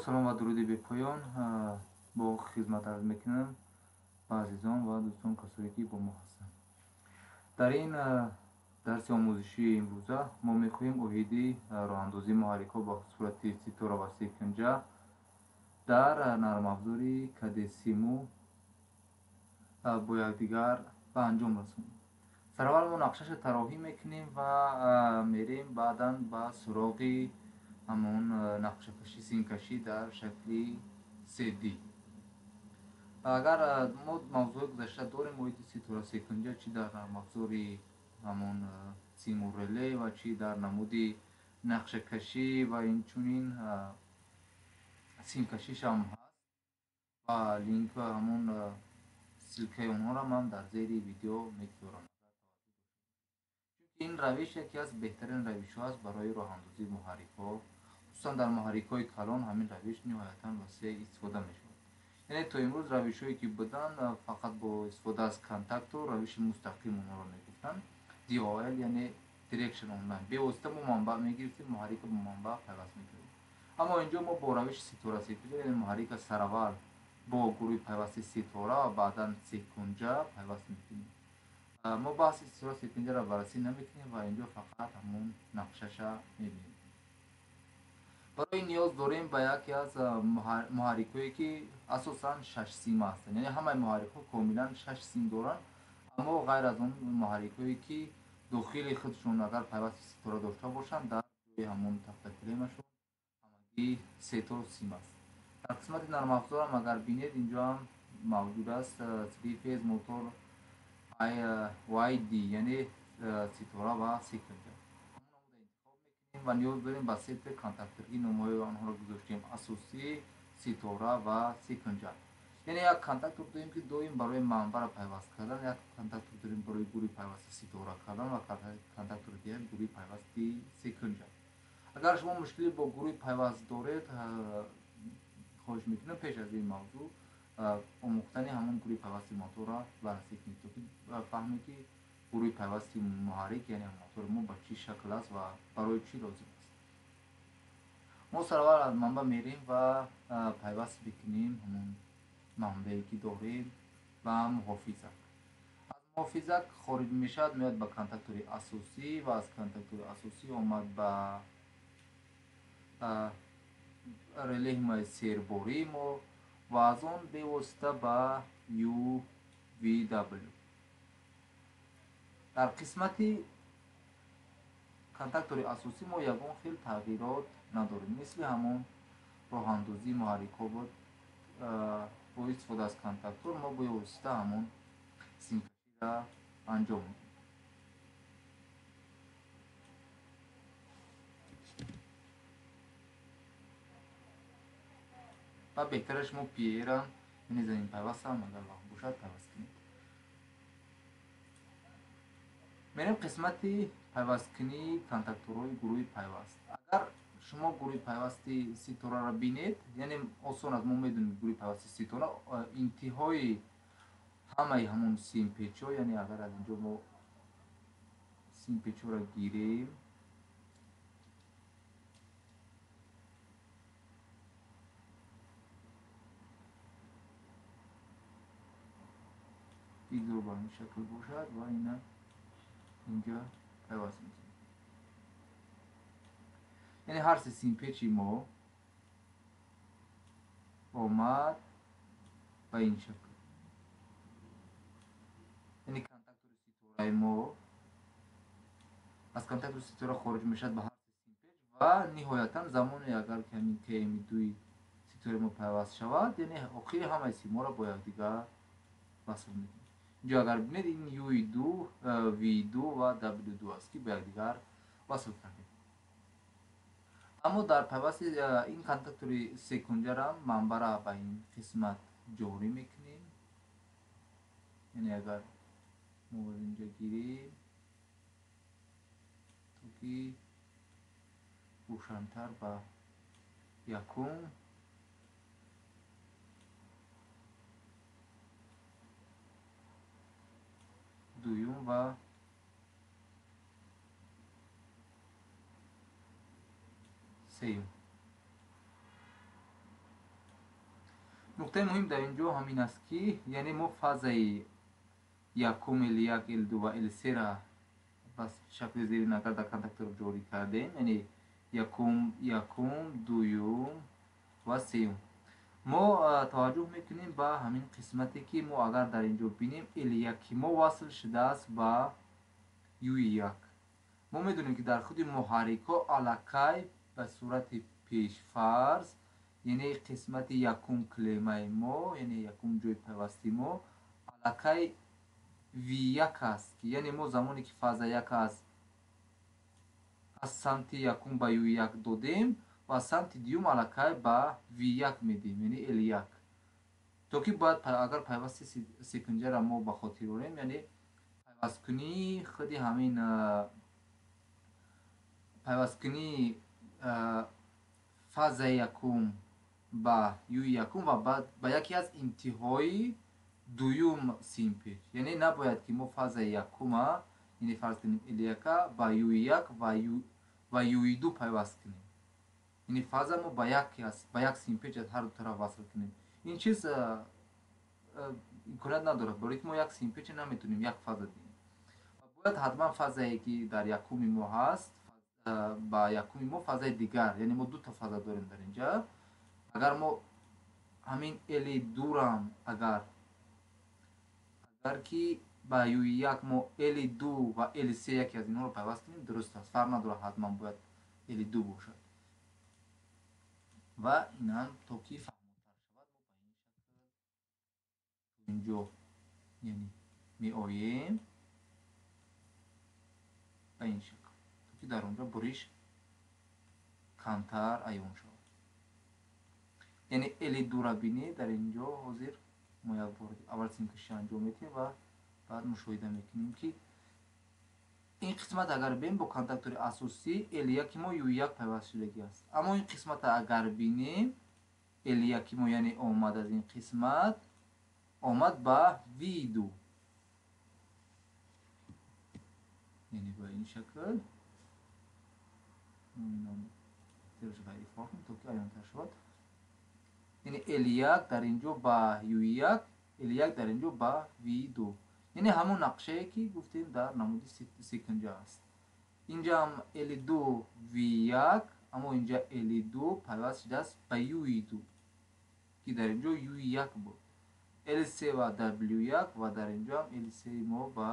Салом ва дуруди бепоён бо хизмат арз мекунам ба азизон ва дӯстон, касое ки бо мо ҳастанд. Дар ин дарси омӯзишии имрӯза мо мехоҳем оиди роҳандозии муҳаррикҳо ба сурати ситора ва секунҷа дар нармафзори КДСиму бо якдигар ба анҷом расонем. Сараввал мо нақшаша тароҳӣ мекунем ва мерем баъдан ба суроғи ҳамон нақшакашӣ, симкашӣ дар шакли 3D. Агар мо мавзӯи гузашта дорем оиди ситора секунҷа, чӣ дар нармафзори ҳамон симу реле ва чӣ дар намуди нақшакашӣ ва инчунин симкашишам ҳаст ва линк ва ҳамон ссылкаи онҳоро ман дар зери видео мегузорам. Чунки ин равиш яке аз беҳтарин равишҳо аст барои роҳандозии муҳаррикҳо. Хусусан дар муҳаррикҳои калон ҳамин равиш ниҳоятан васеъ истифода мешавад. Яъне то имрӯз равишҳое ки буданд фақат бо истифода аз контактор равиши мустақим онҳоро мегуфтанд. DOL, яъне Direction Online. Бевосита мо манбаъ мегирифтем, муҳаррикро бо манбаъ пайваст мекардем. Аммо инҷо мо бо равиши ситора секунҷа, яъне муҳаррикро сараввал бо гурӯҳи пайвасти ситора ва баъдан секунҷа пайваст мекунем. Мо баҳси ситора секунҷаро баррасӣ намекунем ва инҷо фақат ҳамон нақшаша мебинем. Барои ниёз дорем ба яке аз муҳаррикҳое ки асосан 6 сим ҳастанд. Яъне ҳамаи муҳаррикҳо комилан 6 сим доранд, аммо ғайр аз он муҳаррикҳое ки дохили худшон агар пайвасти ситора дошта бошанд, дар ҷои ҳамон тахтакилемашон ҳамагӣ 3 то сим аст. Дар қисмати нармафзорам агар бинед, инҷо ҳам мавҷуд аст 3 phase мотор YD, яъне ситора ва секунҷа. Ва ниёз дорем ба се контакторги, номҳои онҳоро гузоштем: асосӣ, ситора ва секунҷа. Яъне як контактор дорем ки доим барои манбаъро пайваст кардан, як контактор дорем барои гурӯҳи пайвасти ситора кардан ва контактори дигар гурӯҳи пайвасти секунҷа. Агар шумо мушкиле бо гурӯҳи пайваст доред, хоҳиш мекунам пеш аз ин мавзӯъ омӯхтани ҳамон гурӯҳи пайвасти моторро баррасӣ кунед, то ки фаҳмед ки гурӯҳи пайвасти муҳаррик, яъне мотори мо ба чӣ шакл аст ва барои чӣ лозим аст. Мо сараввал аз манбаъ мерем ва пайваст мекунем ҳамон манбаъе ки дорем ба муҳофизак. Аз муҳофизак хориҷ мешавад, меояд ба контактори асосӣ ва аз контактори асосӣ омад ба релеҳмаи сербории мо ва аз он бевосита ба UVW. Дар қисмати контактори асосӣ мо ягон хел тағйирот надорем. Мисли ҳамон роҳандозии муҳаррикҳо буд, бо истифода аз контактор мо бевосита ҳамон симкаширо анҷом медиҳем. Ва беҳтараш мо PA-ра, яъне заминпайвастам агар вақт бошад пайваст кунем. Мерем қисмати пайвасткунии контакторҳои гурӯҳи пайваст. Агар шумо гурӯҳи пайвасти ситораро бинед, яъне осон аст, мо медонем гурӯҳи пайвасти ситора интиҳои ҳамаи ҳамон симпечҳо, яъне агар аз инҷо мо симпечҳоро гирем, бигзор ба ҳамин шакл бошад ва ина инҷо пайваст мекунем. Яъне ҳар се симпечи мо омад ба ин шакл. Яъне контактори ситораи мо аз контактори ситора хориҷ мешавад ба ҳар се симпеч ва ниҳоятан замоне агар ки ҳамин КМ2 ситораи мо пайваст шавад, яъне охири ҳамаи симҳоро бо якдигар васл мекунем. Инҷо агар бинед, ин U2, V2 ва W2 аст ки бо якдигар васл кардем. Аммо дар пайвасти ин контактори секунҷара манбаъра ба ин қисмат ҷорӣ мекунем. Яъне агар мо аз инҷо гирем, то ки рӯшантар ба якум дуюм ва сеюм. Нуқтаи муҳим дар ин ҷо ҳамин аст, ки яъне мо фазаи якум L1, L2 ва L3-ра ба шакли зерин агар дар контактор ҷорӣ кардем, яъне якум, дуюм ва сеюм. Мо таваҷҷӯҳ мекунем ба ҳамин қисмате, ки мо агар дар ин ҷо бинем, L1 мо васл шудааст ба U1. Мо медонем, ки дар худи муҳаррикҳо аллакай ба сурати пешфарз, яъне қисмати якум клемаи мо, яъне якум ҷои пайвасти мо аллакай V1 аст, ки яъне мо замоне ки фаза 1 аст аз самти якум ба U1 додем ва аз самти дуюм аллакай ба V1 медиҳем, яъне L1. То ки бояд агар пайвасти секунҷаро мо ба хотир орем, яъне пайвасткунии худи ҳамин пайвасткунии фазаи якум ба U1 ва ба яке аз интиҳои дуюм симпеч. Яъне набояд ки мо фазаи якума, яъне фарз кунем L1 ба U1 ва U2 пайваст кунем. Яъне фаза мо ба як симпеч аз ҳар ду тараф васл кунем. Ин чиз имконият надорад, барои ки мо як симпеча наметавонем як фаза диҳем. Бояд ҳатман фазае ки дар якуми мо ҳаст, ба якуми мо фазаи дигар, яъне мо дута фаза дорем дар инҷа. Агар мо ҳамин L2-рам агар ки ба U1 мо L2 ва L3 яке аз инҳоро пайваст кунем, дуруст аст, фарқ надорад, ҳатман бояд L2 бошад. Ва инам то ки фаҳмотар шавад, мо ба ин шакл то инҷо яъне меоем ба ин шакл, то ки дар онҷо буриш камтар аён шавад. Яъне L2-ра бинед, дар инҷо ҳозир мо як бор аввал симкашӣ анҷом медиҳем ва баъд мушоҳида мекунем, ки ин қисмат агар бинем бо контактори асосӣ L1 мо U1 пайваст шудагӣ аст. Аммо ин қисмата агар бинем, L1 мо яъне омад аз ин қисмат, омад ба V2. Яъне ба ин шакл ғайрифаъол кунем, то ки аёнтар шавад. Яъне L1 дар инҷо ба U1, L1 дар инҷо ба V2. Яъне ҳамон нақшае ки гуфтем дар намуди секунҷа аст. Инҷа ҳам L2 V1, аммо инҷа L2 пайваст шудааст ба U2, ки дар инҷо U1 буд. L3 ва W1 ва дар инҷо ҳам L3 мо ба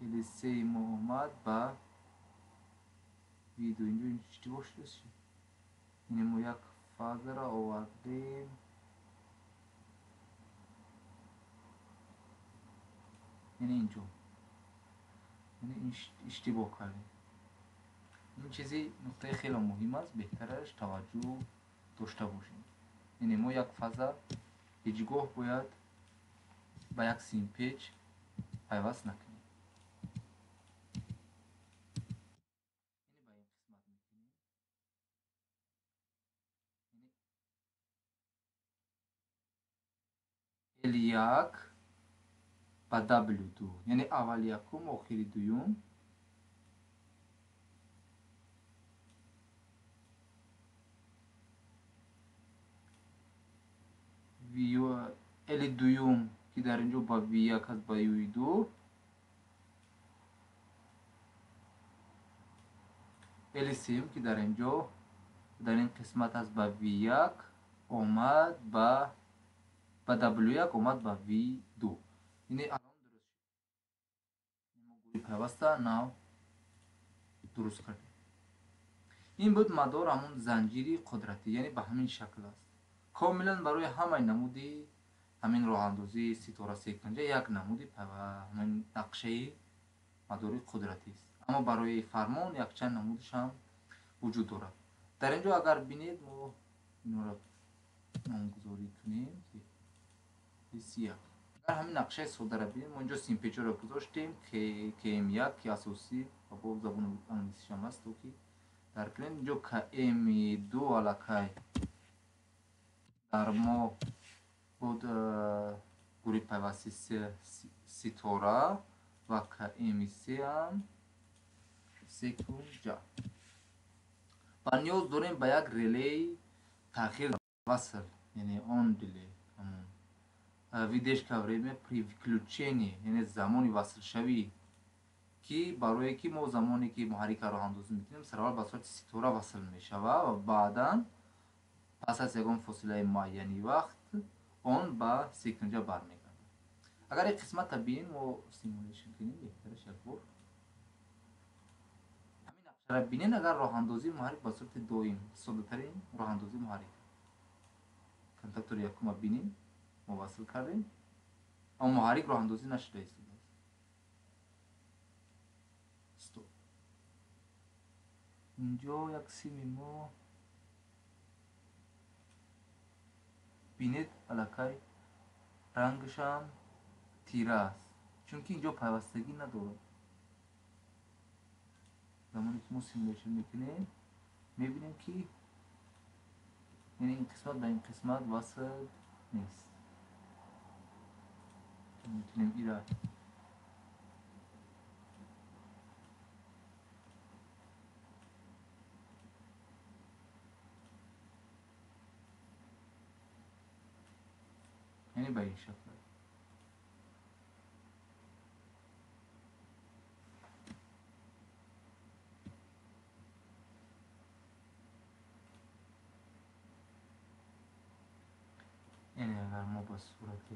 L3 мо омад ба V2. Инҷо иштибоҳ шудааст. Яъне мо як фазаро овардем. Яъне инҷо. Яъне иштибоҳ кардем. Ин чизи нуқтаи хеле муҳим аст, беҳтараш таваҷҷӯҳ дошта бошем. Яъне мо як фаза ҳеҷ гоҳ бояд ба як симпеч пайваст накунем. Яъне ба ин қисмат мекунем. L1 ба W2, яъне аввал якум, охири дуюм. L2 ки дар инҷо ба V1 аст ба U2, L3 ки дар инҷо дар ин қисмат аст ба V1 омад ба W1 омад ба V2. Яъне алон дуруст шуд. Мо гурӯҳи пайваста нав дуруст кардем. Ин буд мадор ҳамон занҷири қудратӣ, яъне ба ҳамин шакл аст. Комилан барои ҳамаи намуди ҳамин роҳандозии ситора секунҷа як намуди ҳамин нақшаи мадори қудратист. Аммо барои фармон якчанд намудиш ҳам вуҷуд дорад. Дар инҷо агар бинед, мо инро номгузорӣ кунем ки S1. Агар ҳамин нақшаи содаро бинем, мо инҷо симпечоро гузоштем, KM1 ки асосӣ ва бо забони англисиш ҳам аст, то ки дар кунем. Инҷо KM2 аллакай дар мо буд гурӯҳи пайвасти ситора ва KM3 ҳам секунҷа. Ва ниёз дорем ба як релеи Таъхир васл, яъне он диле ҳамон выдержка время при включении, яъне замони васлшавӣ, ки барое ки мо замоне ки муҳаррика роҳандозӣ мекунем, сараввал ба сурати ситора васл мешавад ва баъдан пас аз ягон фосилаи муайяни вақт он ба секунҷа бармегардад. Агар ин қисматро бинем, мо simulation кунем, беҳтараш як бор ҳамин нақшаро бинем. Агар роҳандозии муҳаррик ба сурати доим, соддатарин роҳандозии муҳаррик, контактори якума бинем, мо васл кардем, аммо муҳаррик роҳандозӣ нашуда истодааст. Стоп. Инҷо як сими мо бинед, аллакай рангашам тира аст, чунки инҷо пайвастагӣ надорад. Замоне ки мо simulation мекунем, мебинем ки яъне ин қисмат ба ин қисмат васл нест. Метавонем ира яъне ба ин шакл. Яъне агар мо ба сурати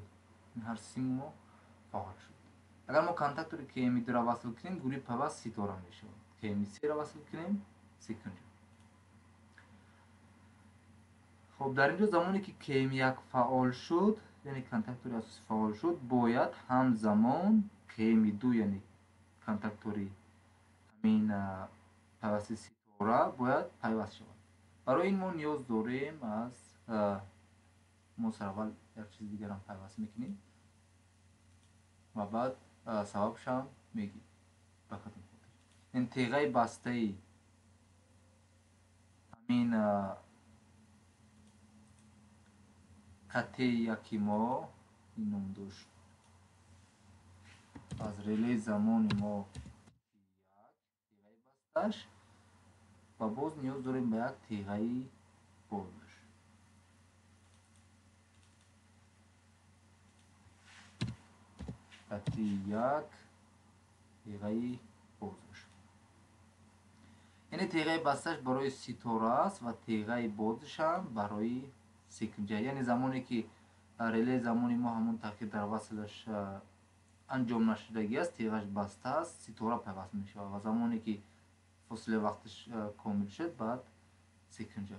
ҳар сим мо фаъол шуд. Агар мо контактори КМ2-ро васл кунем, гурӯҳи пайваст ситора мешавад. КМ3-ро васл кунем, секунҷа. Хоб, дар инҷо замоне ки КМ1 фаъол шуд, яъне контактори асосӣ фаъол шуд, бояд ҳамзамон КМ2, яъне контактори ҳамин пайвасти ситора бояд пайваст шавад. Барои ин мо ниёз дорем аз мо сараввал як чизи дигарам пайваст мекунем ва баъд сабабшам мегирем. Ба кадом хотир? Ин теғаи бастаи ҳамин катеи яки мо ин ном дошт аз релеи замони мо як теғаи басташ ва боз ниёз дорем ба як теғаи бозаш. Кати як теғаи бозаш. Яъне теғаи басташ барои ситора аст ва теғаи бозашам барои секунҷа. Яъне замоне ки релеи замони мо ҳамон таъхир дар васлаш анҷом нашудагӣ аст, теғаш баста аст, ситора пайваст мешавад ва замоне ки фосилаи вақташ комил шуд, баъд секунҷа.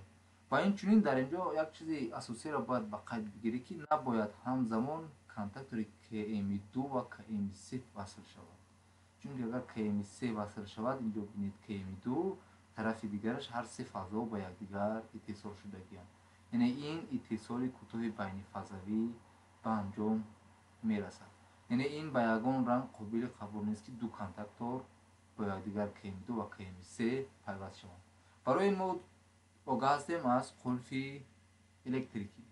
Ва инчунин дар инҷо як чизи асосиро бояд ба қайд бигирӣ, ки набояд ҳамзамон контактори КМ2 ва КМ3 васл шавад. Чунки агар КМ3 васл шавад, инҷо бинед КМ2 тарафи дигараш ҳар се фазо ба якдигар иттисол шудагианд. Яъне ин иттисоли кӯтоҳи байнифазавӣ ба анҷом мерасад. Яъне ин ба ягон ранг қобили қабул нест, ки ду контактор бо якдигар КМ2 ва КМ3 пайваст шаванд. Барои мо огаҳ ҳастем аз қулфи электрикӣ.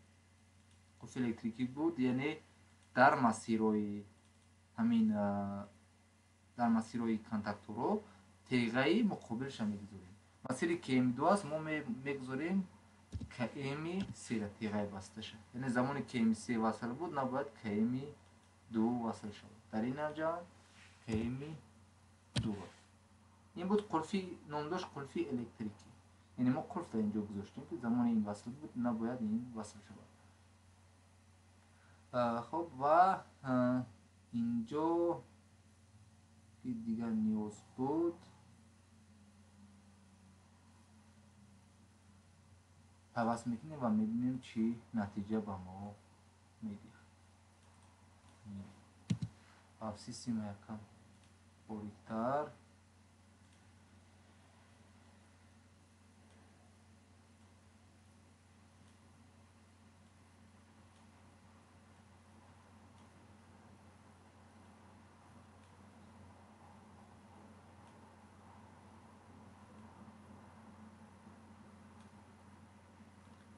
Қулфи электрикӣ буд, яъне дар масирҳои ҳамин дар масирҳои контакторҳо теғаи муқобилша мегузорем. Масири КМ2 аст, мо мегузорем КМ3-ра теғаи басташа. Яъне замони КМ3 васл буд, набояд КМ2 васл шавад. Дар ин анҷа КМ2. Ин буд қулфи, ном дошт қулфи электрикӣ. Яъне мо қулф дар инҷо гузоштем, ки замони ин васл буд, набояд ин васл шавад. Хоб, ва инҷо ки дигар ниёз буд, пайваст мекунем ва мебинем чӣ натиҷа ба мо медиҳад. Система якам бориктар.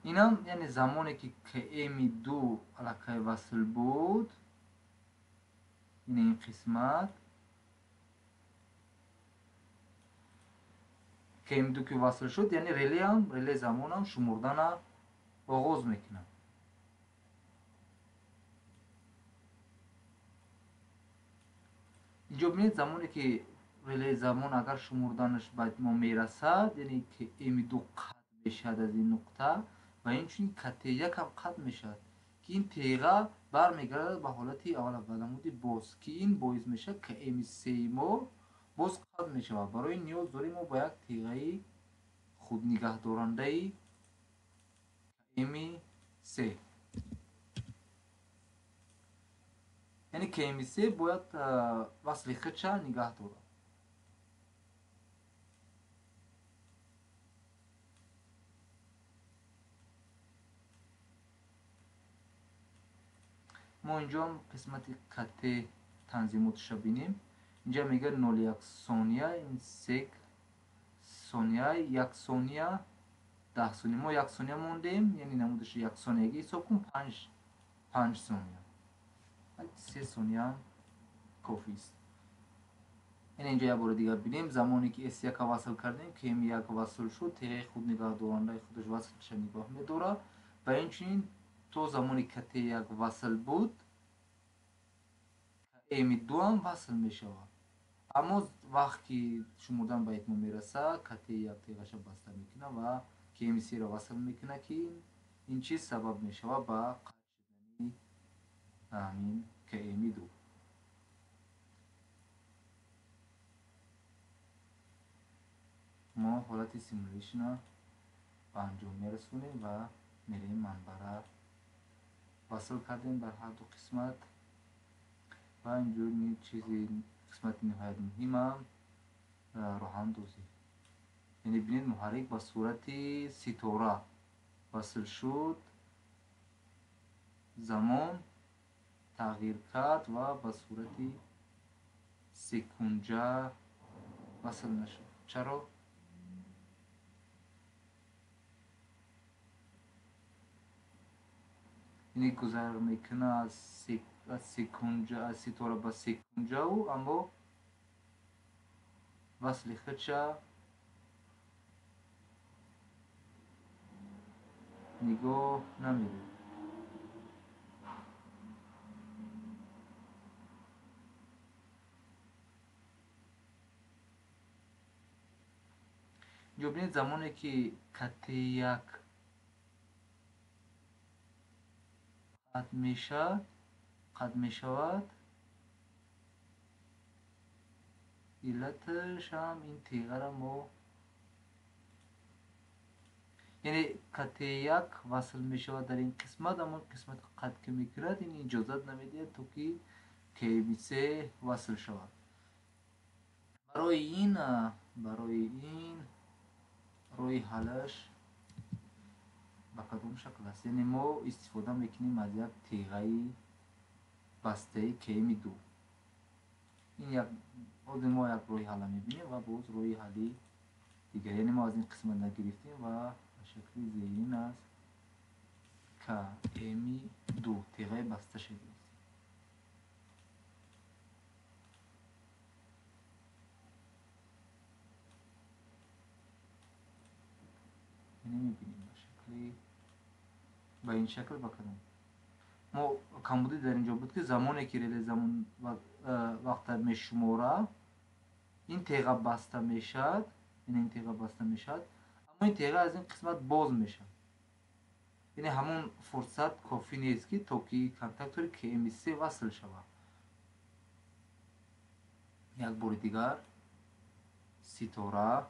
Инам яъне замоне ки КМ2 аллакай васл буд, ин қисмат КМ2 ки васл шуд, яъне релеам, реле замонам шумурдана Оғоз мекунам. Инҷо бинед, замоне ки реле замон агар шумурданаш ба мо мерасад, яъне ки М2 қатъ мешавад аз ин нуқта ва инчунин КТ1 ҳам қатъ мешавад, ки ин теға бармегардад ба ҳолати аввал, ба намуди боз, ки ин боис мешавад ки М3 мо боз қатъ мешавад. Барои ниёз дорем мо ба як теғаи худнигаҳдорандаи М3. Яъне КМ3 бояд васли худша нигаҳ дорад. Мо инҷо қисмати КТ танзимотша бинем. Инҷа мегӯяд 0,1 сония, ин сек сония, 1 сония, 10 сония. Мо 1 сония мондем, яъне намудаш 1 сониягӣ ҳисоб кун, 5 сония. 3 сония кофист. Яъне инҷа як бори дигар бинем, замоне ки S1 васл кардем, КМ1 васл шуд, теғаи худнигаҳдорандаи худаш васлша нигоҳ медорад ва инчунин то замоне КТ1 васл буд, КМ2 ҳам васл мешавад. Аммо вақт ки шумурдан ба итмом мерасад, КТ1 теғаша баста мекунад ва КМ3-ро васл мекунад, ки ин чиз сабаб мешавад ба қатъ шудани ҳамин КМ2. Мо ҳолати simulation-ро ба анҷом мерасонем ва мерем манбара васл кардем дар ҳар ду қисмат ва инҷо чизи қисмати ниҳоят муҳимам роҳандозӣ. Яъне бинед, муҳаррик ба сурати ситора васл шуд, замон тағйир кард ва ба сурати секунҷа васл нашуд. Чаро? Яъне гузар мекунад аз секунҷа, аз ситора ба секунҷаву, аммо васли худша нигоҳ намедорад. Инҷо бинед, замоне ки КТ1 қатъ мешавад, иллаташ ҳам ин теғара мо, яъне КТ1 васл мешавад дар ин қисмат, аммо қисмат қатъ ки мекунад, ин иҷозат намедиҳад то ки КМ3 васл шавад. Барои ин роҳи ҳаллаш ба кадом шакл аст? Яъне мо истифода мекунем аз як теғаи бастаи КМ2. Ин як ҳозир мо як роҳи ҳалла мебинем ва боз роҳи ҳалли дигар. Яъне мо аз ин қисмат нагирифтем ва ба шакли зерин аз КМ2 теғаи басташа гирифтем. Яъне мебинем ба шакли ба ин шакл ба кадом мо камбудӣ дар инҷо буд, ки замоне ки реле замон вақта мешумора, ин теға баста мешавад, яъне ин теға баста мешавад, аммо ин теға аз ин қисмат боз мешавад. Яъне ҳамон фурсат кофӣ нест, ки то ки контактори КМ3 васл шавад. Як бори дигар ситора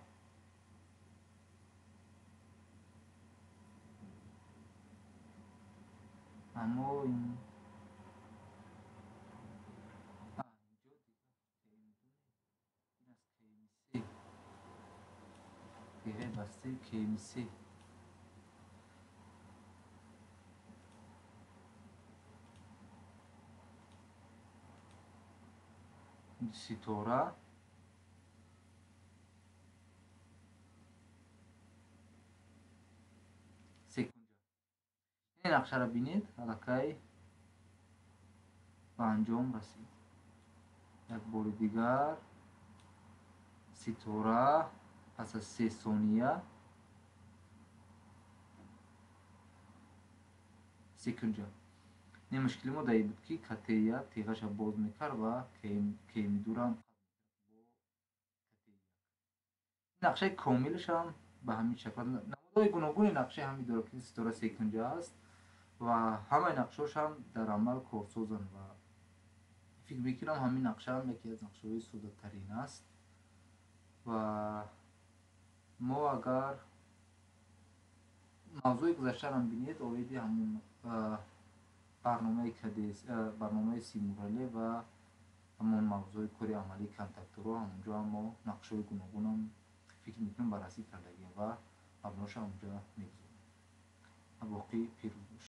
аммо ин теғаи бастаи КМ3. Ситора секунҷа. Ин нақшаро бинед, аллакай ба анҷом расид. Як бори дигар ситора пас аз 3 сония Секунҷа. Не, мушкили мо дар ин буд, ки КТ1 теғаша боз мекард ва КМ2-рам бо КТ1. Нақшаи комилашам ба ҳамин шакл. Намудҳои гуногуни нақшаи ҳамин дорад, ки ситора секунҷа аст ва ҳамаи нақшҳошам дар амал корсозанд ва фикр мекунам, ҳамин нақшаам яке аз нақшаҳои соддатарин аст. Ва мо агар мавзӯи гузаштарам бинед, оиди ҳамун барномаи кадес, барномаи Симуреле ва ҳамон мавзӯи кори амалии контакторҳо, ҳамонҷо ҳам мо нақшҳои гуногунам, фикр мекунам, баррасӣ кардагем ва маблағша ҳамонҷо мегузорем. Боқӣ пирӯз бошед.